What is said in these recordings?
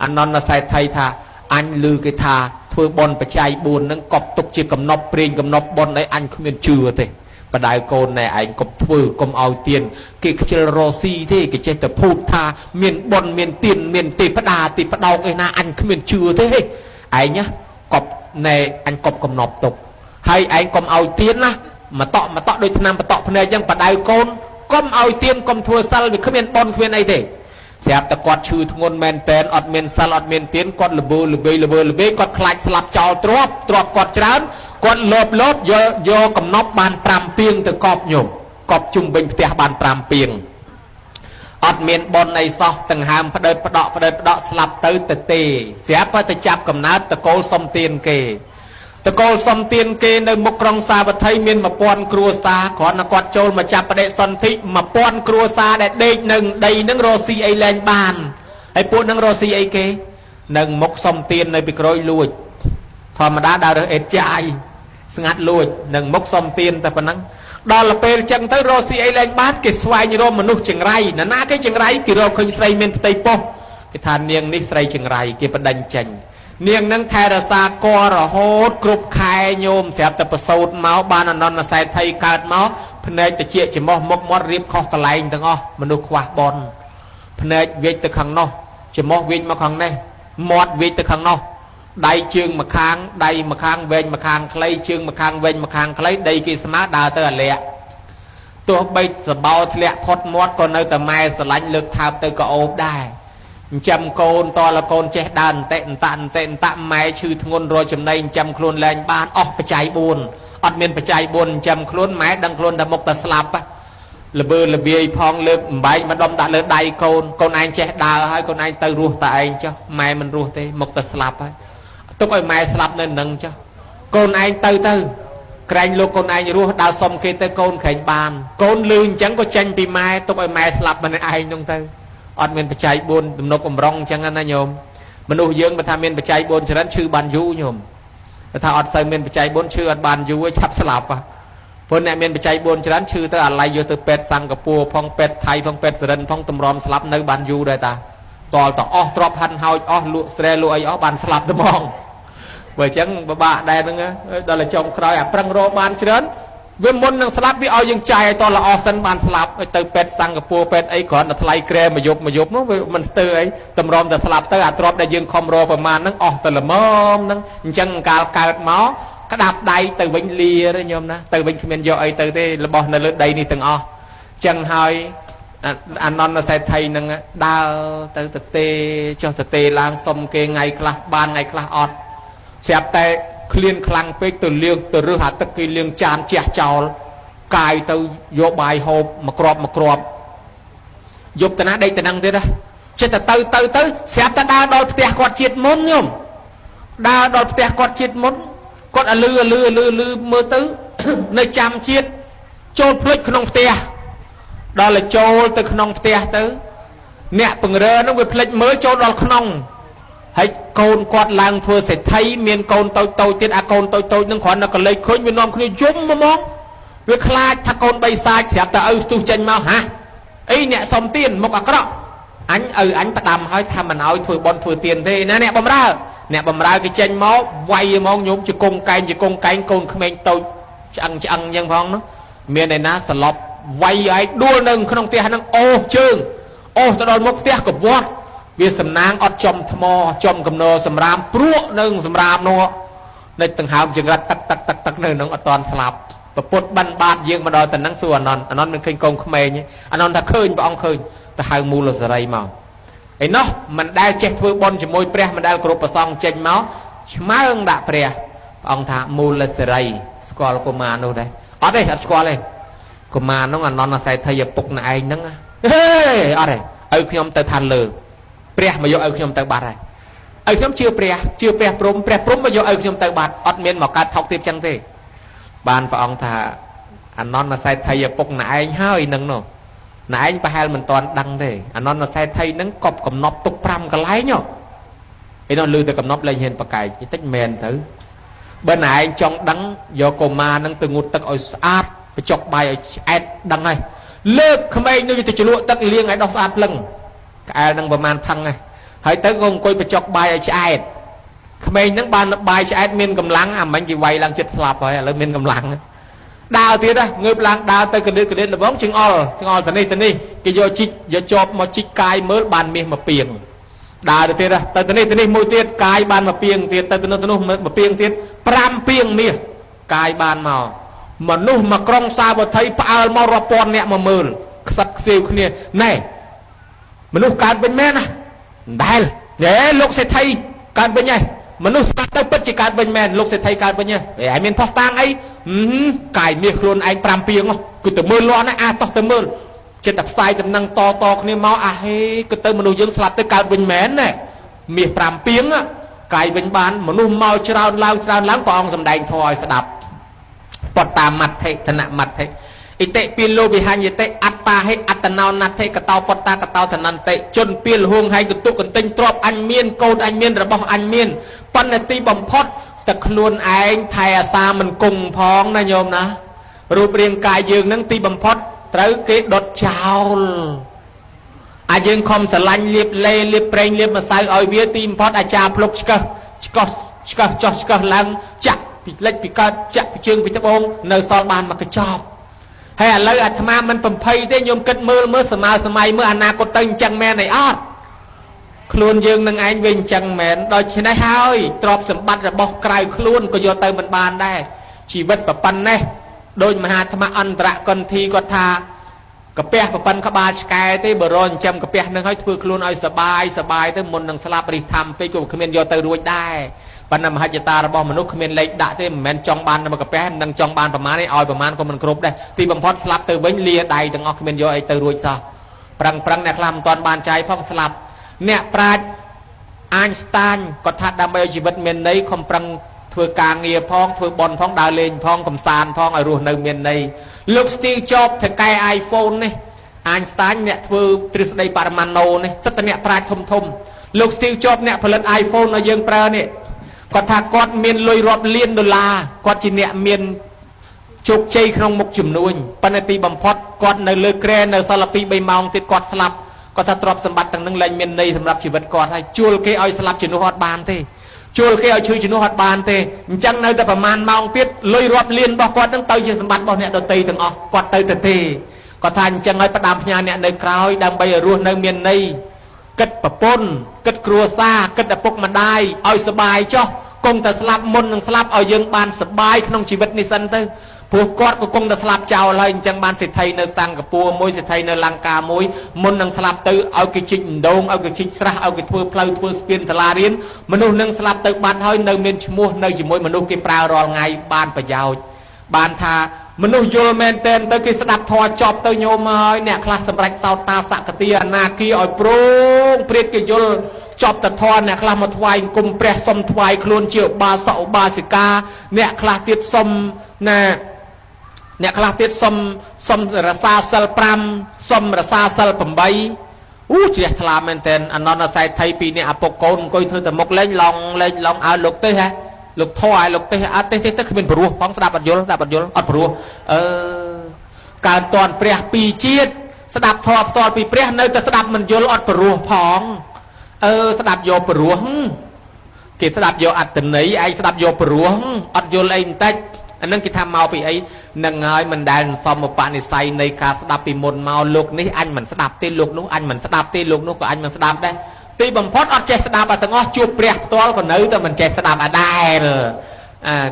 អនន្តសេដ្ឋីថាអញឮគេថាធ្វើបុណ្យបច្ច័យ4ហ្នឹងកប់ទុកជាកំណប់ព្រាងកំណប់បុណ្យអីអញគ្មានជឿទេបដៅកូនណែឯងកុំធ្វើកុំឲ្យទៀនគេខ្ជិលរស៊ីទេគេចេះតែភូតថាមានបុណ្យមានទៀនមានទេពតាទេពដោកអីណាអញគ្មានជឿទេឯងណាកប់ណែអញកប់កំណប់ទុកហើយឯងកុំឲ្យទៀនណាមកតក់មកតក់ដូចឆ្នាំបតក់ភ្នែកអញ្ចឹងបដៅកូនកុំឲ្យទៀនកុំធ្វើសិលវាគ្មានបុណ្យគ្មានអីទេស្រាប់តែគាត់ឈឺធ្ងន់មែនតែនអត់មានសិលអត់មានទៀនគាត់លបឺលបេលបឺលបេគាត់ខ្លាចស្លាប់ចោលទ្របទ្របគាត់ច្រើនគាត់លោបលោបយកយកកំណប់បាន5ពីងទៅកប់ញោមកប់ជុំវិញផ្ទះបាន5ពីងអត់មានបុណ្យអីសោះទាំងហើមផ្ដិតផ្ដក់ផ្ដិតផ្ដក់ស្លាប់ទៅទៅទេស្រាប់តែចាប់កំណើតតកូលសុំទៀនគេតកូលសុំទៀនគេនៅមុខក្រុងសាវត្ថីមាន1000គ្រួសារគ្រាន់តែគាត់ចូលមកចាប់បដិសន្ធិ1000គ្រួសារដែលដេកនឹងដីនឹងរស់ស៊ីអីលែងបានហើយពួកនឹងរស់ស៊ីអីគេនឹងមុខសុំទៀននៅពីក្រោយលួចធម្មតាដើររើសអេតចាយស្ងាត់លួចនឹងមុខសុំទៀនតែប៉ុណ្ណឹងដល់ពេលចឹងទៅរស់ស៊ីអីលែងបានគេស្វែងរកមនុស្សចង្រៃណាណាគេចង្រៃគេរកឃើញស្រីមានផ្ទៃពោះគេថានាងនេះស្រីចង្រៃគេប្តឹងចេញនាងនឹងថែរក្សាករហូតគ្រប់ខែញោមស្រាប់តែប្រសូតមកបានអនន្តសេដ្ឋីកើតមកភ្នែកតិចច្រមុះមុខមាត់រៀបខុសកន្លែងទាំងអស់មនុស្សខ្វះបនភ្នែកវាចទៅខាងនោះច្រមុះវាចមកខាងនេះមាត់វាចទៅខាងនោះដៃជើងម្ខាងដៃម្ខាងវែងម្ខាងខ្លីជើងម្ខាងវែងម្ខាងខ្លីដីគេស្មើដើរទៅអាលាក់ទោះបីសបោធ្លាក់ផុតមាត់ក៏នៅតែម៉ែស្រឡាញ់លើកថើបទៅក៏អូបដែរចិញ្ចឹមកូនតលកូនចេះដើរអន្តិអន្តអន្តិអន្តម៉ែឈឺធ្ងន់រយចំណៃចិញ្ចឹមខ្លួនលែងបានអស់បច្ច័យ4អត់មានបច្ច័យ4ចិញ្ចឹមខ្លួនម៉ែដឹងខ្លួនតែមុខតែស្លាប់លបឺលបាយផងលើកអំបែងមកដុំដាក់លើដៃកូនកូនឯងចេះដើរហើយកូនឯងទៅរស់តែឯងចុះម៉ែមិនរស់ទេមុខតែស្លាប់ហើយទុកឲ្យម៉ែស្លាប់នៅនឹងចុះកូនឯងទៅទៅក្រែងលោកកូនឯងរស់ដើរសុំគេទៅកូនក្រែងបានកូនលឺអញ្ចឹងក៏ចេញពីម៉ែទុកឲ្យម៉ែស្លាប់ម្នាក់ឯងនោះទៅអត់មានបច្ច័យ4ទំនុកបំរុងអញ្ចឹងណាញោមមនុស្សយើងបើថាមានបច្ច័យ4ច្រើនឈឺបានយូរញោមបើថាអត់សូវមានបច្ច័យ4ឈឺអត់បានយូរឆាប់ស្លាប់ព្រោះអ្នកមានបច្ច័យ4ច្រើនឈឺទៅអាឡ័យយកទៅពេទ្យសិង្ហបុរីផងពេទ្យថៃផងពេទ្យសរិនផងតម្រាំស្លាប់នៅបានយូរដែរតាតលតអស់ទ្របហាន់ហោចអស់លក់ស្រែលក់អីអស់បានស្លាប់តែហ្មងបើអញ្ចឹងពិបាកដែរហ្នឹងដល់ចុងក្រោយអាប្រឹងរកបានច្រើនវាមុននឹងស្លាប់វាឲ្យយើងចាយឲ្យតល្អសិនបានស្លាប់ឲ្យទៅពេទ្យសិង្ហបុរីពេទ្យអីគ្រាន់តែថ្លៃក្រែមួយយប់មួយយប់នោះវាមិនស្ទើរអីតម្រាំតែស្លាប់ទៅអាទ្រព្យដែលយើងខំរកប្រមាណហ្នឹងអស់ទៅល្មមហ្នឹងអញ្ចឹងកាលកើតមកក្តាប់ដៃទៅវិញលាទេញោមណាទៅវិញគ្មានយកអីទៅទេរបស់នៅលើដីនេះទាំងអស់អញ្ចឹងហើយអនន្តសេដ្ឋីនឹងដើរទៅទៅទេចុះទៅទេឡើងសុំគេថ្ងៃខ្លះបានថ្ងៃខ្លះអត់ស្រាប់តែឃ្លានខ្លាំងពេកទៅលាងទៅរើសអាទឹកគេលាងចានជះចោលកាយទៅយកបាយហូបមួយគ្រាប់មួយគ្រាប់យប់តាណាដេកតានឹងទៀតណាចិត្តតែទៅទៅទៅស្រាប់តែដើរដល់ផ្ទះគាត់ជាតិមុនញោមដើរដល់ផ្ទះគាត់ជាតិមុនគាត់អលឺអលឺអលឺអលឺមើលទៅនៅចាំជាតិចូលភ្លេចក្នុងផ្ទះដល់ទៅចូលទៅក្នុងផ្ទះទៅអ្នកពង្រើនោះវាភ្លេចមើលចូលដល់ក្នុងហើយកូនគាត់ឡើងធ្វើសេដ្ឋីមានកូនតូចតូចទៀតអាកូនតូចតូចនឹងគ្រាន់តែកលេចឃើញវានាំគ្នាយំហ្មងវាខ្លាចថាកូនបីសាចស្រាប់តែឪស្ទុះចេញមកហាអីអ្នកសុំទៀនមុខអាក្រក់អញឪអញផ្ដាំហើយថាមិនឲ្យធ្វើបុណ្យធ្វើទៀនទេណាអ្នកបំរើអ្នកបំរើគេចេញមកវាយហ្មងញោមជាកងកែងជាកងកែងកូនក្មេងតូចឆ្អឹងឆ្អឹងអញ្ចឹងផងនោះមានឯណាសន្លប់វាយឲ្យដួលនៅក្នុងផ្ទះហ្នឹងអូសជើងអូសទៅដល់មុខផ្ទះកវត្តវាសំណាងអត់ចំថ្មចំកំណរសម្រាមព្រក់នៅសម្រាមនោះនៅដង្ហើមចង្រិតទឹកទឹកទឹកទឹកនៅនឹងអត់តន់ស្លាប់ប្រពុតបិណ្ឌបាតយើងមកដល់តែនឹងសួរអនន្តអនន្តមិនឃើញកូនក្មេងអនន្តថាឃើញព្រះអង្គឃើញទៅហៅមូលសរីមកឯណោះមិនដែលចេះធ្វើបុណ្យជាមួយព្រះមិនដែលគ្រប់ប្រសងចេញមកឆ្មើងដាក់ព្រះព្រះអង្គថាមូលសរីស្គាល់កុមារនោះដែរអត់ទេអត់ស្គាល់ទេកុមារនោះអនន្តសេដ្ឋីឪពុកណែឯងហ្នឹងហេអត់ទេឲ្យខ្ញុំទៅឋានលើព្រះមកយកឲ្យខ្ញុំទៅបាត់ហើយឲ្យខ្ញុំជឿព្រះជឿព្រះព្រំព្រះព្រំមកយកឲ្យខ្ញុំទៅបាត់អត់មានមកកើតថោកទៀតចឹងទេបានព្រះអង្គថាអនន្តសេដ្ឋីឪពុកណែឯងហើយនឹងនោះណែឯងប្រហែលមិនតាន់ដឹងទេអនន្តសេដ្ឋីនឹងកប់កំណប់ទុក5កន្លែងឯនោះលឺតែកំណប់លែងហ៊ានប្រកែកតិចមែនទៅបើណែឯងចង់ដឹងយកកុមារនឹងទៅងូតទឹកឲ្យស្អាតបញ្ចុកបាយឲ្យឆ្អែតដឹងហើយលើកក្មេងនោះទៅជ្រលក់ទឹកលាងឲ្យដោះស្អាតភ្លឹងក្អែលនឹងប្រមាណផឹងហ្នឹង ហើយទៅក៏អង្គុយបញ្ចុកបាយឲ្យឆ្អែតក្មេងហ្នឹងបានបាយឆ្អែតមានកម្លាំងអាមិញគេវាយឡើងចិត្តស្លាប់ហើយឥឡូវមានកម្លាំងដើរទៀតងើបឡើងដើរទៅកដិកដិលបងចង្អល់ចង្អល់ទៅនេះទៅនេះគេយកជីកយកជាប់មកជីកកាយមើលបានមាសមួយពីងដើរទៅទៀតទៅទៅនេះទៅនេះមួយទៀតកាយបានមួយពីងទៀតទៅទៅនោះទៅនោះមួយពីងទៀត5ពីងមាសកាយបានមកមនុស្សមកក្រុងសាវត្ថីផ្អើលមករាប់ពាន់អ្នកមកមើលខ្សឹកខ្សៀវគ្នាណែមនុស្សកើតវិញមែនណាដែលហេលោកសេដ្ឋីកើតវិញហើយមនុស្សស្ដាប់ទៅពិតជាកើតវិញមែនលោកសេដ្ឋីកើតវិញហេឯងមានផុសតាងអីកាយមាសខ្លួនឯង5ពីងគឺទៅមើលលាន់ណាអាតោះទៅមើលចិត្តតែផ្សាយតំណឹងតតគ្នាមកអាហេគឺទៅមនុស្សយើងស្លាប់ទៅកើតវិញមែនណាមាស5ពីងកាយវិញបានមនុស្សមកច្រើនឡើងច្រើនឡើងព្រះអង្គសម្ដែងធម៌ឲ្យស្ដាប់បតតាមមត្ថិធនមត្ថិអិតិពីលោវិហញ្ញតិអត្តាហិអត្តណោណត្ថិកតោបតតាកតោធនន្តិជនពីលហួងហើយកតុកន្ទិញទ្របអញមានកូនអញមានរបស់អញមានប៉ុន្តែទីបំផុតតែខ្លួនឯងថែអាសាមិនគង់ផងណាញោមណារូបរាងកាយយើងនឹងទីបំផុតត្រូវគេដុតចោលអាយើងខំស្រឡាញ់លៀបលេលៀបប្រេងលៀបម្សៅឲ្យវាទីបំផុតអាចារ្យភ្លុកឆ្កឹះឆ្កោះឆ្កឹះចោះឆ្កឹះឡើងចាក់ពីលិចពីកើតចាក់ពីជើងពីត្បូងនៅសល់បានមកកញ្ចប់ហើយឥឡូវអាត្មាមិនបំភ័យទេញោមគិតមើលមើលសម័យសម័យមើលអនាគតទៅអញ្ចឹងមែនអីអត់ខ្លួនយើងនឹងឯងវិញអញ្ចឹងមែនដូច្នេះហើយទ្រព្យសម្បត្តិរបស់ក្រៅខ្លួនក៏យកទៅមិនបានដែរជីវិតប្រប៉ុណ្ណេះដោយមហាអាត្មាអន្តរកន្ធីគាត់ថាកាពះប្រប៉ុនក្បាលឆ្កែទេបើរចិញ្ចឹមកាពះនឹងឲ្យធ្វើខ្លួនឲ្យសបាយសបាយទៅមុននឹងស្លាប់រិះធម្មពេកក៏គ្មានយកទៅរួចដែរប៉ុន្តែមហិច្ឆតារបស់មនុស្សគ្មានលេខដាក់ទេមិនមែនចង់បានមកកាពះមិនដឹងចង់បានប្រមាណទេឲ្យប្រមាណក៏មិនគ្រប់ដែរទីបំផុតស្លាប់ទៅវិញលាដៃទាំងអស់គ្មានយកអីទៅរួចសោះប្រឹងប្រឹងអ្នកខ្លះមិនទាន់បានចាយផងស្លាប់អ្នកប្រាជ្ញអាញស្តាញគាត់ថាដើម្បីឲ្យជីវិតមានន័យខំប្រឹងធ្វើការងារផងធ្វើបុណ្យផងដើរលេងផងកំសាន្តផងឲ្យរស់នៅមានន័យលោក Steve Jobs ថៅកែ iPhone នេះអាញស្តាញអ្នកធ្វើទ្រឹស្ដីបរមាណូនេះសិតតែអ្នកប្រាជ្ញធំធំលោក Steve Jobs អ្នកផលិត iPhone ឲ្យយើងប្រើនេះគាត់ថាគាត់មានលុយរាប់លានដុល្លារគាត់ជាអ្នកមានជោគជ័យក្នុងមុខជំនួញប៉ុន្តែទីបំផុតគាត់នៅលើគ្រែនៅសល់2 3ម៉ោងទៀតគាត់ស្លាប់គាត់ថាទ្រព្យសម្បត្តិទាំងនឹងលែងមានន័យសម្រាប់ជីវិតគាត់ហើយជួលគេឲ្យស្លាប់ជំនួសអត់បានទេជួលគេឲ្យឈឺជំនួសអត់បានទេអញ្ចឹងនៅតែប្រហែលម៉ោងទៀតលុយរាប់លានរបស់គាត់នឹងទៅជាសម្បត្តិរបស់អ្នកដទៃទាំងអស់គាត់ទៅទៅទេគាត់ថាអញ្ចឹងឲ្យផ្ដាំផ្ញើអ្នកនៅក្រោយដើម្បីឲ្យរស់នៅមានន័យគិតប្រពន្ធគិតគ្រួសារគិតឪពុកម្ដាយឲ្យសបាយចុះគង់តែស្លាប់មុននឹងស្លាប់ឲ្យយើងបានសបាយក្នុងជីវិតនេះសិនទៅព្រោះគាត់ក៏គង់តែស្លាប់ចោលហើយអញ្ចឹងបានសេដ្ឋីនៅសិង្ហបុរីមួយសេដ្ឋីនៅលង្កាមួយមុននឹងស្លាប់ទៅឲ្យគេជីកដងឲ្យគេជីកស្រះឲ្យគេធ្វើផ្លូវធ្វើស្ពានសាលារៀនមនុស្សនឹងស្លាប់ទៅបាត់ហើយនៅមានឈ្មោះនៅជាមួយមនុស្សគេប្រើរាល់ថ្ងៃបានប្រយោជន៍បានថាមនុស្សយល់មែនទែនទៅគេស្ដាប់ធម៌ចប់ទៅញោមហើយអ្នកខ្លះសម្រេចសោតាសកតិអនាគាឲ្យព្រងព្រាតគេយល់ចប់តធម៌អ្នកខ្លះមកថ្វាយគុំព្រះសុំថ្វាយខ្លួនជាឧបាសកឧបាសិកាអ្នកខ្លះទៀតសុំណាអ្នកខ្លះទៀតសុំសុំរសាសិល5សុំរសាសិល8អូជ្រះថ្លាមែនទែនអនន្តសេដ្ឋីពីរនាក់ឪពុកកូនអង្គុយធ្វើតែមុខលេងឡងលេងឡងឲ្យលោកទេហ៎លោកធေါ်ឲ្យលោកទេអត់ទេទេគ្មានព្រោះផងស្ដាប់អត់យល់ស្ដាប់អត់យល់អត់ព្រោះអឺកើតតនព្រះពីរជាតិស្ដាប់ធម៌ផ្ទាល់ពីព្រះនៅតែស្ដាប់មិនយល់អត់ព្រោះផងអឺស្ដាប់យកព្រោះគេស្ដាប់យកអត្តន័យឯងស្ដាប់យកព្រោះអត់យល់អីបន្តិចអានឹងគេថាមកពីអីនឹងហើយមិនដែលសមឧបនិស្ស័យនៃការស្ដាប់ពីមុនមកលោកនេះអញមិនស្ដាប់ទេលោកនោះអញមិនស្ដាប់ទេលោកនោះក៏អញមិនស្ដាប់ដែរទីបំផុតអត់ចេះស្ដាប់អាទាំងអស់ជួបព្រះផ្ទាល់ក៏នៅតែមិនចេះស្ដាប់អាដែល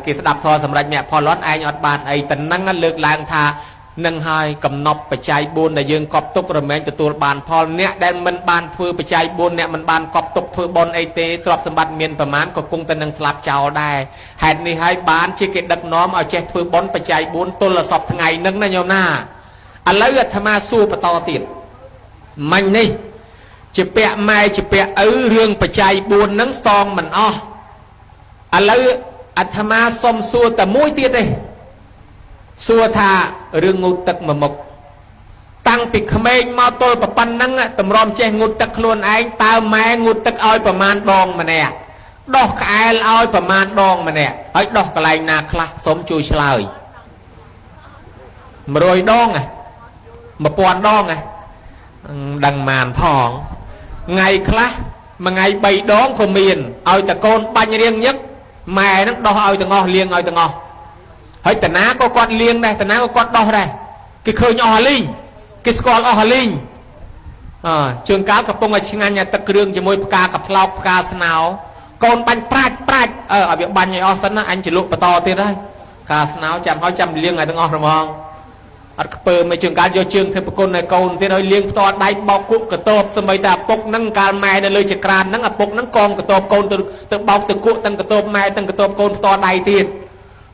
គេស្ដាប់ធម៌សម្រាប់អ្នកផលលន់ឯងអត់បានអីតំណឹងលើកឡើងថានឹងហើយកំណប់បច្ច័យ4ដែលយើងកប់ទុករមែងទទួលបានផលអ្នកដែលមិនបានធ្វើបច្ច័យ4អ្នកមិនបានកប់ទុកធ្វើបុណ្យអីទេទ្រព្យសម្បត្តិមានប្រមាណក៏គង់តែនឹងស្លាប់ចោលដែរហេតុនេះហើយបានជាគេដឹកនាំឲ្យចេះធ្វើបុណ្យបច្ច័យ4ទល់សពថ្ងៃនឹងណាញោមណាឥឡូវអាត្មាសួរបន្តទៀតមិញនេះជាពាក់ម៉ែជាពាក់ឪរឿងបច្ច័យ4នឹងសងមិនអស់ឥឡូវអាត្មាសុំសួរតែមួយទៀតទេសួរថារឿងងូតទឹកមួយមុខតាំងពីក្មេងមកទល់ប៉ុណ្ណឹងតម្រាំចេះងូតទឹកខ្លួនឯងតើម៉ែងូតទឹកឲ្យប្រមាណដងម្នាក់ដោះក្អែលឲ្យប្រមាណដងម្នាក់ហើយដោះកន្លែងណាខ្លះសូមជួយឆ្លើយ100ដង1000ដងដឹងម៉ានផងថ្ងៃខ្លះ មួយថ្ងៃ3ដងក៏មានឲ្យតកូនបាញ់រៀងញឹកម៉ែហ្នឹងដោះឲ្យទាំងអស់លាងឲ្យទាំងអស់ហើយតាណាក៏គាត់លាងដែរតាណាក៏គាត់ដោះដែរគេឃើញអស់អាលីងគេស្គាល់អស់អាលីងអើជួនកាលកំពុងតែឆ្ងាញ់អាទឹកគ្រឿងជាមួយផ្កាកប្លោកផ្កាស្នោកូនបាញ់ប្រាច់ប្រាច់អើឲ្យវាបាញ់ឲ្យអស់សិនណាអញចលក់បន្តទៀតហើយផ្កាស្នោចាំឲ្យចាំលាងឲ្យទាំងអស់ហ្មងអត់ខ្ពើមិនជួនកាលយកជើងធ្វើប្រគុណឲ្យកូនទៀតឲ្យលាងផ្ទាល់ដៃបោកគក់កតបសម្បីតែឪពុកហ្នឹងកាលម៉ែនៅលើចក្រានហ្នឹងឪពុកហ្នឹងកងកតបកូនទៅបោកទៅគក់ទាំងកតបម៉ែទាំងកតបកូនផ្ទាល់ដៃទៀត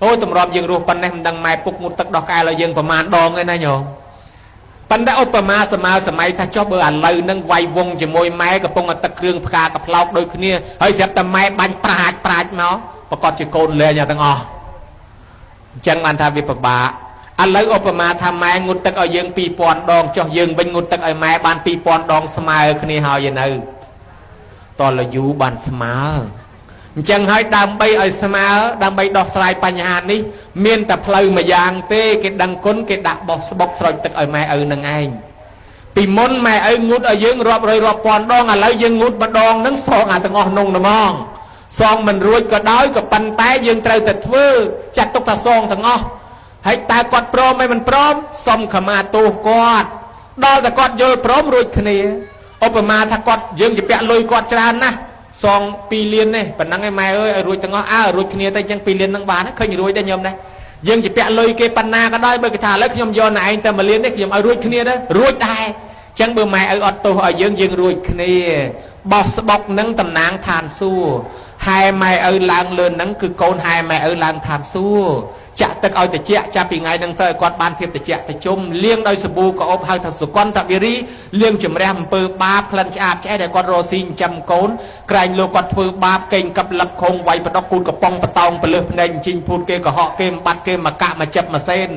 អូយតម្រាប់យើងរស់ប៉ុណ្ណេះមិនដឹងម៉ែពុកងូតទឹកដោះកែឲ្យយើងប្រមាណដងឯណាញោមប៉ុន្តែឧបមាសម័យសម័យថាចុះបើឥឡូវនឹងវាយវងជាមួយម៉ែកំពុងតែទឹកគ្រឿងផ្កាកប្លោកដូចគ្នាហើយស្រាប់តែម៉ែបាញ់ប្រាច់ប្រាច់មកប្រកាសជាកូនលែងទាំងអស់អញ្ចឹងបានថាវាពិបាកឥឡូវឧបមាថាម៉ែងូតទឹកឲ្យយើង2000ដងចុះយើងវិញងូតទឹកឲ្យម៉ែបាន2000ដងស្មើគ្នាហើយនៅតលយូបានស្មើអញ្ចឹងហើយដើម្បីឲ្យស្មើដើម្បីដោះស្រាយបញ្ហានេះមានតែផ្លូវមួយយ៉ាងទេគេដឹងគុណគេដាក់បោះស្បុកស្រោចទឹកឲ្យម៉ែឪនឹងឯងពីមុនម៉ែឪងូតឲ្យយើងរាប់រយរាប់ពាន់ដងឥឡូវយើងងូតម្ដងនឹងសងអាទាំងអស់នោះហ្មងសងមិនរួចក៏ដោយក៏ប៉ុន្តែយើងត្រូវតែធ្វើចាត់ទុកថាសងទាំងអស់ហើយតើគាត់ព្រមhayមិនព្រមសុំខមាទោសគាត់ដល់តែគាត់យល់ព្រមរួចគ្នាឧបមាថាគាត់យើងជាពាក់លុយគាត់ច្រើនណាស់សង2លាននេះប៉ុណ្ណឹងឯងម៉ែអើយឲ្យរួចទាំងអស់អើរួចគ្នាទៅអញ្ចឹង2លានហ្នឹងបានឃើញរួចដែរញោមណាយើងជាពាក់លុយគេប៉ុណ្ណាក៏ដោយបើគេថាឥឡូវខ្ញុំយកណែឯងតែ1លាននេះខ្ញុំឲ្យរួចគ្នាដែររួចដែរអញ្ចឹងបើម៉ែឪអត់ទោសឲ្យយើងយើងរួចគ្នាបោះស្បុកនឹងតំណាងឋានសួគ៌ហែម៉ែឪឡើងលើហ្នឹងគឺកូនហែម៉ែឪឡើងឋានសួគ៌ចាក់ទឹកឲ្យតិចចាប់ពីថ្ងៃហ្នឹងទៅឲ្យគាត់បានភាពតិចតិជុំលាងដោយសាប៊ូក៏អបហៅថាសុគន្ធវិរីលាងជំរះអំពើបាបក្លិនឆ្អាបឆ្អែតដែលគាត់រស់ស៊ីចិញ្ចឹមកូនក្រែងលោកគាត់ធ្វើបាបកេងកឹបលឹបខងវាយបដកគូតកំប៉ុងបតោងពលឹះភ្នែកជីងភូតគេកុហកគេបាត់គេមកកាក់មកចាប់មកសេន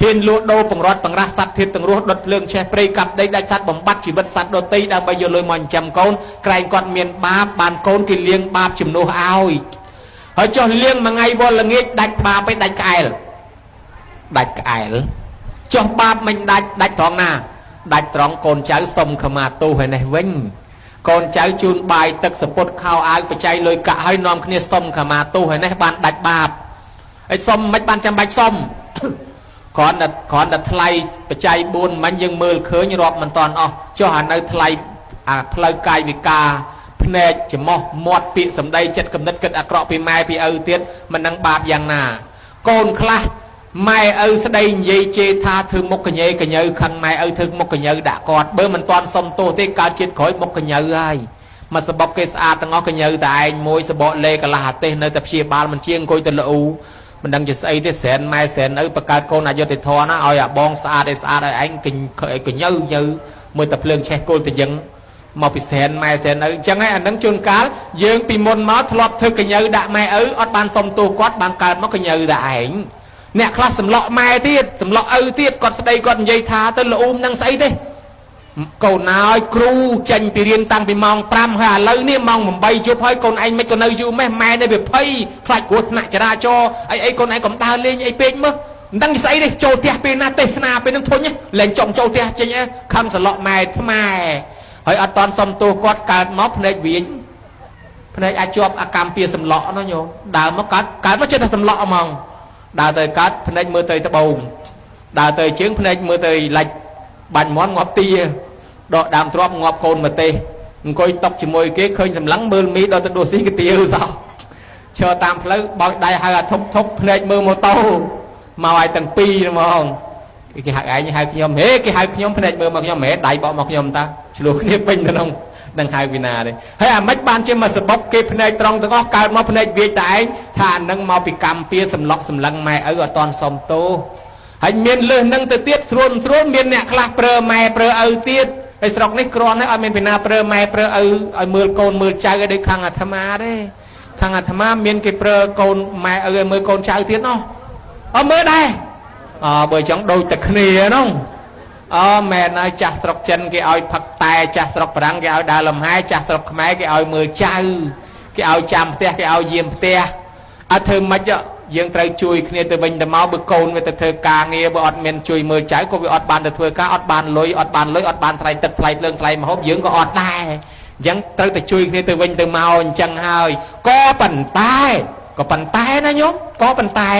ហ៊ានលួចដូរបង្រត់បង្រាស់សត្វធាតុទាំងរស់ដុតភ្លើងឆេះព្រៃកាប់ដីដាច់សត្វបំបត្តិជីវិតសត្វដទៃដើម្បីយកលុយមកចិញ្ចឹមកូនក្រែងគាត់មានបាបបានកូនគេលាងបាបជំនួសឲ្យហើយចុះលាងមួយថ្ងៃវល់ល្ងាចដាច់បាបไปដាច់ក្អែលដាច់ក្អែលចុះបាបមិនដាច់ដាច់ត្រង់ណាដាច់ត្រង់កូនចៅសុំខមាទោសឯនេះវិញកូនចៅជូនបាយទឹកសពុតខោអាវបច្ច័យលុយកាក់ឲ្យនាំគ្នាសុំខមាទោសឯនេះបានដាច់បាបហើយសុំមិនបានចាំបាច់សុំគ្រាន់តែថ្លៃបច្ច័យ4មិញយើងមើលឃើញរាប់មិនតាន់អស់ចុះអានៅថ្លៃអាផ្លូវកាយវិការភ្នែកច្រមុះមាត់ពាក្យសម្ដីចិត្តគំនិតគិតអាក្រក់ពីម៉ែពីឪទៀតមិននឹងបាបយ៉ាងណាកូនខ្លះម៉ែឪស្ដីនិយាយជេរថាធ្វើមុខកញែកញើខឹងម៉ែឪធ្វើមុខកញើដាក់គាត់បើមិនតាន់សុំទោសទេកើតជាតិក្រោយមុខកញើហើយមកសបុកគេស្អាតទាំងអស់កញើតែឯងមួយសបកលេកន្លះអាទេសនៅតែព្យាបាលមិនជាអង្គុយទៅលូមិនដឹងជាស្អីទេសែនម៉ែសែនឪបង្កើតកូនអយុត្តិធម៌ណាឲ្យអាបងស្អាតឲ្យស្អាតឲ្យឯងកញើញើមើលតែភ្លើងឆេះគល់ទៅយើងមកពីសែនម៉ែសែនឪអញ្ចឹងហើយអានឹងជួនកាលយើងពីមុនមកធ្លាប់ធ្វើកញើដាក់ម៉ែឪអត់បានសុំទោសគាត់បានកើតមកកញើដាក់ឯងអ្នកខ្លះសម្លក់ម៉ែទៀតសម្លក់ឪទៀតគាត់ស្ដីគាត់និយាយថាទៅល្អូមនឹងស្អីទេកូនអើយគ្រូចេញពីរៀនតាំងពីម៉ោង5ហើយឥឡូវនេះម៉ោង8យប់ហើយកូនឯងមិនក៏នៅយូរម៉េះម៉ែនៅវាភ័យខ្លាចគ្រោះថ្នាក់ចរាចរណ៍អីកូនឯងកុំដើរលេងអីពេកមើលមិនដឹងស្អីទេចូលផ្ទះពេលណាទេសនាពេលហ្នឹងធុញលែងចង់ចូលផ្ទះចេញខឹងសម្លក់ម៉ែថ្មែហើយអត់តាន់សុំទោសគាត់កើតមកភ្នែកវិញភ្នែកអាចជាប់អាកម្មពៀសម្លក់នោះញោមដើរមកកើតមកចេះតែសម្លក់ហ្មងដើរទៅកើតភ្នែកមើលទៅត្បូងដើរទៅជើងភ្នែកមើលទៅឡាច់បាញ់មាន់ងាប់ទាដកដើមទ្របងាប់កូនម្ទេសអង្គុយតុកជាមួយគេឃើញសម្លឹងមើលមីដល់ទៅដួសស៊ីកាទៀវសោះឈរតាមផ្លូវបោចដៃហៅអាធប់ធប់ភ្នែកមើលម៉ូតូមកឲ្យទាំងពីរហ្មងគេហៅឯងហៅខ្ញុំហេគេហៅខ្ញុំភ្នែកមើលមកខ្ញុំហេដៃបកមកខ្ញុំតាឆ្លោះគ្នាពេញទៅក្នុងនឹងហៅវិណាទេហើយអាម៉េចបានជាមកសបុកគេភ្នែកត្រង់ទាំងអស់កើតមកភ្នែកវាយតែឯងថាអានឹងមកពីកម្មពៀសម្លក់សម្លឹងម៉ែឪអត់តន់សុំទោសហើយមានលើសនឹងទៅទៀតស្រួលស្រួលមានអ្នកខ្លះប្រើម៉ែប្រើឪទៀតហើយស្រុកនេះគ្រាន់តែអត់មានពីណាប្រើម៉ែប្រើឪឲ្យមើលកូនមើលចៅឲ្យដូចខាងអាត្មាទេខាងអាត្មាមានគេប្រើកូនម៉ែឪឲ្យមើលកូនចៅទៀតណោះអត់មើលដែរអបើចង់ដូចតែគ្នានោះអមែនហើយចាស់ស្រុកចិនគេឲ្យផឹកតែចាស់ស្រុកបារាំងគេឲ្យដើរលំហែចាស់ស្រុកខ្មែរគេឲ្យមើលចៅគេឲ្យចាំផ្ទះគេឲ្យយាមផ្ទះអត់ធ្វើម៉េចយើងត្រូវជួយគ្នាទៅវិញទៅមកបើកូនវាទៅធ្វើការងារបើអត់មានជួយមើលចៅក៏វាអត់បានទៅធ្វើការអត់បានលុយអត់បានលុយអត់បានថ្លៃទឹកថ្លៃភ្លើងថ្លៃម្ហូបយើងក៏អត់ដែរ អញ្ចឹងត្រូវតែជួយគ្នាទៅវិញទៅមកអញ្ចឹងហើយក៏ប៉ុន្តែណាញោមក៏ប៉ុន្តែ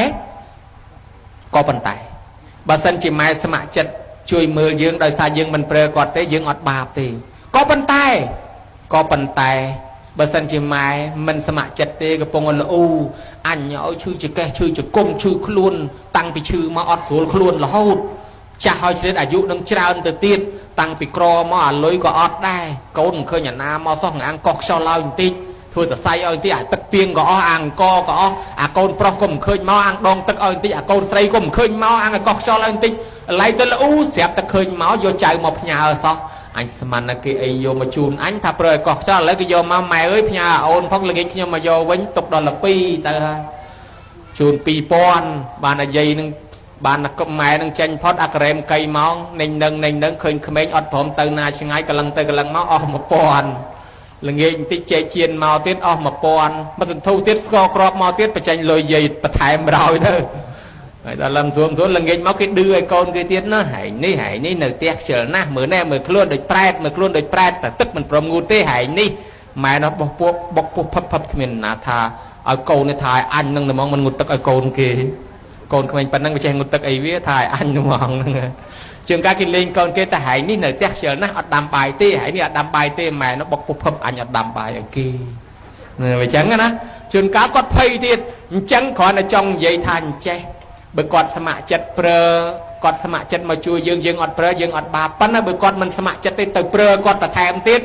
បើសិនជាម៉ែស្ម័គ្រចិត្តជួយមើលយើងដោយសារយើងមិនប្រើគាត់ទេយើងអត់បាបទេក៏ប៉ុន្តែបើសិនជាម៉ែមិនស្ម័គ្រចិត្តទេកំពុងល្អូអញឲ្យឈឺចកេះឈឺជង្គង់ឈឺខ្លួនតាំងពីឈឺមកអត់ស្រួលខ្លួនរហូតចាស់ហើយឆ្លៀតអាយុនឹងច្រើនទៅទៀតតាំងពីក្រមកអាលុយក៏អត់ដែរកូនមិនឃើញអាណាមកសោះងាងកោះខ្យល់ឡើយបន្តិចធ្វើតសៃឲ្យបន្តិចអាទឹកពីងក៏អស់អាអង្គក៏អស់អាកូនប្រុសក៏មិនឃើញមកអាងដងទឹកឲ្យបន្តិចអាកូនស្រីក៏មិនឃើញមកអាងកោះខ្យល់ឲ្យបន្តិចឡៃទៅល្អូស្រាប់តែឃើញមកយកចៅមកផ្ញើសោះអញស្មានណាគេអីយកមកជូនអញថាប្រើឲ្យកោះខ្យល់ឥឡូវគេយកមកម៉ែអើយផ្ញើអូនផងល្ងាចខ្ញុំមកយកវិញទុកដល់12ទៅហើយជូន2000បានអាយាយនឹងបានម៉ែនឹងចេញផុតអាការ៉េមកៃម៉ោងនឹងនឹងឃើញក្មេងអត់ព្រមទៅណាឆ្ងាយកលឹងទៅកលឹងមកអស់1000ល្ងាចបន្តិចចេកជៀនមកទៀតអស់1000មកសន្ធូទៀតស្ករគ្រាប់មកទៀតបញ្ចេញលុយយាយបន្ថែម100ទៅហើយដល់លំសួរល្ងាចមកគេឌឺឲ្យកូនគេទៀតណាហែងនេះហែងនេះនៅផ្ទះខ្ជិលណាស់មើលណែមើលខ្លួនដូចប្រែតមើលខ្លួនដូចប្រែតតែទឹកមិនព្រមងូតទេហែងនេះម៉ែនោះបោះពួកបុកពុះផឹបផឹបគ្មានណាថាឲ្យកូននេះថាឲ្យអញនឹងហ្មងមិនងូតទឹកឲ្យកូនគេកូនក្មេងប៉ុណ្ណឹងវាចេះងូតទឹកអីវាថាឲ្យអញហ្មងហ្នឹងជាងការគេលេងកូនគេតែហែងនេះនៅផ្ទះខ្ជិលណាស់អត់ដាំបាយទេហែងនេះអត់ដាំបាយទេម៉ែនោះបុកពុះផឹបអញអត់ដាំបាយឲ្យគេអញ្ចឹងណាជួនកាលគាត់ភ័យទៀតអញ្ចឹងគ្រាន់តែចង់និយាយថាអញ្ចេះបើគាត់ស្ម័គ្រចិត្តប្រើគាត់ស្ម័គ្រចិត្តមកជួយយើងយើងអត់ប្រើយើងអត់បាបប៉ុន្តែបើគាត់មិនស្ម័គ្រចិត្តទេទៅប្រើគាត់បន្ថែមទៀត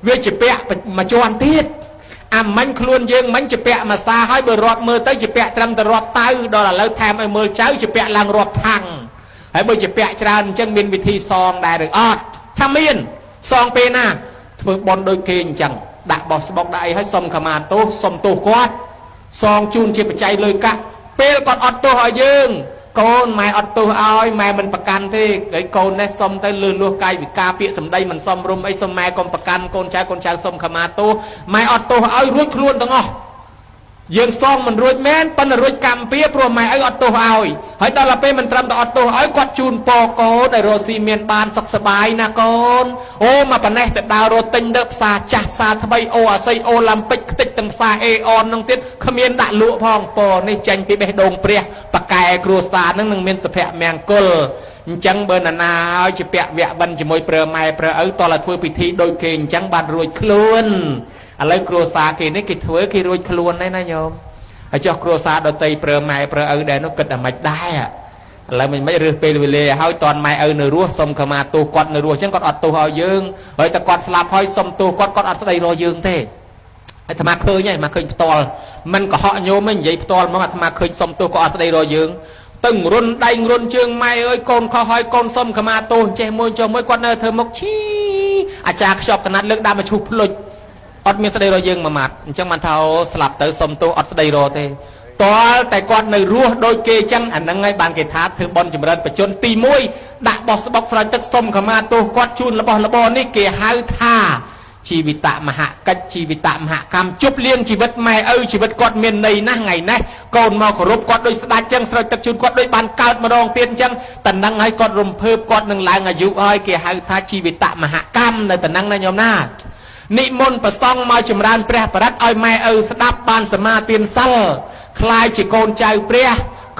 វាជាពាក់មួយជាន់ទៀតអាមិញខ្លួនយើងមិញជាពាក់មួយសាហើយបើរាប់មើលទៅជាពាក់ត្រឹមតែរាប់តៅដល់ឥឡូវថែមឲ្យមើលចៅជាពាក់ឡើងរាប់ថាំងហើយបើជាពាក់ច្រើនអញ្ចឹងមានវិធីសងដែរឬអត់ថាមានសងពេលណាធ្វើបន់ដូចគេអញ្ចឹងដាក់បោះស្បុកដាក់អីឲ្យសុំខមាទោសសុំទោសគាត់សងជូនជាបច្ច័យលុយកាក់ពេលគាត់អត់ទោសឲ្យយើងកូនម៉ែអត់ទោសឲ្យម៉ែមិនប្រកាន់ទេហើយកូននេះសុំទៅលឺលួសកាយវិការពាក្យសម្ដីមិនសមរម្យអីសុំម៉ែកុំប្រកាន់កូនចៅកូនចៅសុំខមាទោសម៉ែអត់ទោសឲ្យរួចខ្លួនទាំងអស់យើងសងមិនរួចមែនប៉ុន្តែរួចកម្មពៀព្រោះម៉ែឪអត់ទោសឲ្យហើយដល់ពេលមិនត្រឹមតែអត់ទោសឲ្យគាត់ជូនពរកូនឲ្យរស់ស៊ីមានបានសុខសប្បាយណាកូនអូមកប៉ុណ្ណេះទៅដើររត់ទិញទៅផ្សារចាស់ផ្សារថ្មីអូអាស័យអូឡាំពិកខ្ទេចទាំងផ្សារអេអននឹងទៀតគ្មានដាក់លក់ផងពរនេះចេញពីបេះដូងព្រះបកែគ្រួសារនឹងនឹងមានសុភមង្គលអញ្ចឹងបើណានាហើយជាពាក់វគ្គបិណ្ឌជាមួយប្រើម៉ែប្រើឪតោះតែធ្វើពិធីដូចគេអញ្ចឹងបានរួចខ្លួនឥឡូវគ្រួសារគេនេះគេធ្វើគេរួចខ្លួនហើយណាញោមហើយចុះគ្រួសារដតីប្រើម៉ែប្រើឪដែរនោះគិតតែមិនដែរឥឡូវមិនរើសពេលវេលាហើយតន់ម៉ែឪនៅរស់សុំខមាទោសគាត់នៅរស់អញ្ចឹងគាត់អត់ទោសឲ្យយើងហើយតែគាត់ស្លាប់ហើយសុំទោសគាត់គាត់អត់ស្ដីរកយើងទេអាត្មាឃើញហើយអាត្មាឃើញផ្ទាល់មិនកុហកញោមទេនិយាយផ្ទាល់មកអាត្មាឃើញសុំទោសគាត់អត់ស្ដីរកយើងទៅរុនដៃរុនជើងម៉ែអើយកូនខុសហើយកូនសុំខមាទោសចេះមួយចុះមួយគាត់នៅធ្វើមុខឈីអាចារ្យខ្ចប់កណាត់លើកដើមមកឈូសភ្លុចអត់មានស្ដីរកយើងមួយម៉ាត់អញ្ចឹងបានថាអូស្លាប់ទៅសុំទោសអត់ស្ដីរកទេតលតែគាត់នៅរស់ដូចគេអញ្ចឹងអាហ្នឹងហើយបានគេថាធ្វើបន់ចម្រើនបជនទី1ដាក់បោះស្បុកស្រោចទឹកសុំខមាទោសគាត់ជូនរបស់របរនេះគេហៅថាជីវិតមហកិច្ចជីវិតមហកម្មជប់លៀងជីវិតម៉ែឪជីវិតគាត់មានន័យណាស់ថ្ងៃនេះកូនមកគោរពគាត់ដូចស្ដេចចឹងស្រោចទឹកជូនគាត់ដូចបានកើតម្ដងទៀតអញ្ចឹងតំណឹងឲ្យគាត់រំភើបគាត់នឹងឡើងអាយុហើយគេហៅថាជីវិតមហកម្មនៅតំណឹងណាញោមណានិមន្តប្រសង់មកចម្រើនព្រះបរិត្តឲ្យម៉ែឪស្ដាប់បានសមាទានសិលក្លាយជាកូនចៅព្រះ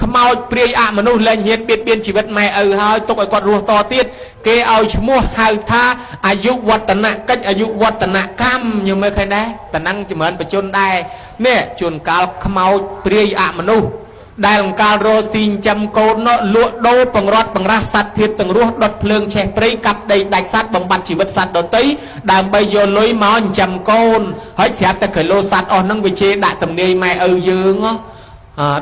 ខ្មោចព្រាយអមនុស្សលែងហ៊ានបៀតបៀនជីវិតម៉ែឪហើយទុកឲ្យគាត់រស់តទៀតគេឲ្យឈ្មោះហៅថាអាយុវឌ្ឍនកិច្ចអាយុវឌ្ឍនកម្មញោមមើលឃើញដែរតំណឹងចម្រើនបជនដែរនេះជួនកាលខ្មោចព្រាយអមនុស្សដែលអង្កាលរស់ស៊ីចិញ្ចឹមកូននោះលក់ដូរបង្រត់បង្រាស់សត្វធាតទាំងរស់ដុតភ្លើងឆេះព្រៃកាប់ដីដាច់សត្វបំបត្តិជីវិតសត្វដទៃដើម្បីយកលុយមកចិញ្ចឹមកូនហើយស្រាប់តែគីឡូសត្វអស់ហ្នឹងវាជេរដាក់ទំនាយម៉ែឪយើង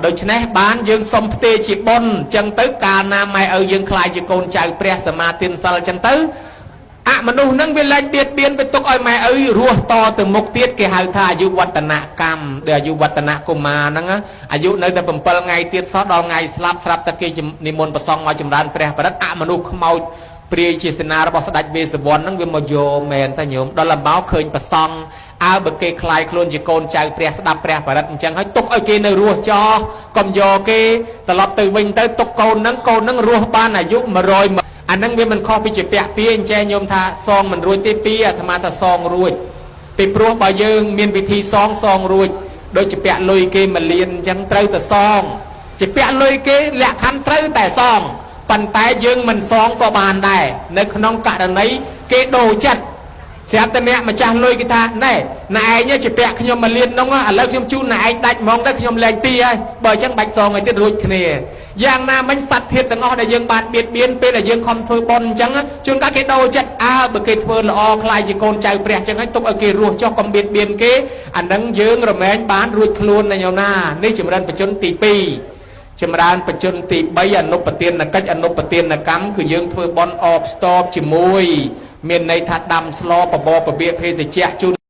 ដូច្នេះបានយើងសុំផ្ទេជាបុណ្យអញ្ចឹងទៅកាលណាម៉ែឪយើងខ្លាយជាកូនចៅព្រះសមាទានសិលអញ្ចឹងទៅអមនុស្សនឹងវាលែងបៀតបៀនទៅទុកឲ្យម៉ែឪរស់តទៅមុខទៀតគេហៅថាអាយុវឌ្ឍនកម្មដែលអាយុវឌ្ឍនកុមារហ្នឹងអាយុនៅតែ7ថ្ងៃទៀតសោះដល់ថ្ងៃស្លាប់ស្រាប់តែគេនិមន្តប្រសង់មកចម្រើនព្រះបរិត្តអមនុស្សខ្មោចព្រាយជាសេនារបស់ស្ដេចវេស្សវណ្ណហ្នឹងវាមកយកមែនតាញោមដល់លំបោឃើញប្រសង់អើបើគេខ្លាយខ្លួនជាកូនចៅព្រះស្ដាប់ព្រះបរិត្តអញ្ចឹងហើយទុកឲ្យគេនៅរស់ចោកុំយកគេត្រឡប់ទៅវិញទៅទុកកូនហ្នឹងកូនហ្នឹងរស់បានអាយុ100អាហ្នឹងវាមិនខុសពីជាពាក់ពីអញ្ចេះញោមថាសងមិនរួចទេពីអាត្មាថាសងរួច ពីព្រោះបើយើងមានវិធីសងសងរួចដូចជាពាក់លុយគេមួយលានអញ្ចឹងត្រូវតែសងជាពាក់លុយគេលក្ខខណ្ឌត្រូវតែសងប៉ុន្តែយើងមិនសងក៏បានដែរនៅក្នុងករណីគេដូរចិត្តស្រាប់តែអ្នកម្ចាស់លុយគេថាណែណែឯងជាពាក់ខ្ញុំមួយលាននោះឥឡូវខ្ញុំជូនណែឯងដាច់ហ្មងទៅខ្ញុំលែងទីហើយបើអញ្ចឹងបាច់សងឲ្យទៀតរួចគ្នាយ៉ាងណាមិញសត្វធាតុទាំងអស់ដែលយើងបានបៀតបៀនពេលដែលយើងខំធ្វើបុណ្យអញ្ចឹងជួនកាលគេដូរចិត្តអើបើគេធ្វើល្អខ្លាយជាកូនចៅព្រះអញ្ចឹងហើយទុកឲ្យគេរស់ចុះកុំបៀតបៀនគេអានឹងយើងរមែងបានរួចខ្លួនណាញោមណានេះចម្រើនបជនទី2ចម្រើនបជនទី3អនុបទានកិច្ចអនុបទានកម្មគឺយើងធ្វើបុណ្យអបស្ទប់ជាមួយមានន័យថាដាំស្លបបរបៀភេសជ្ជៈជូន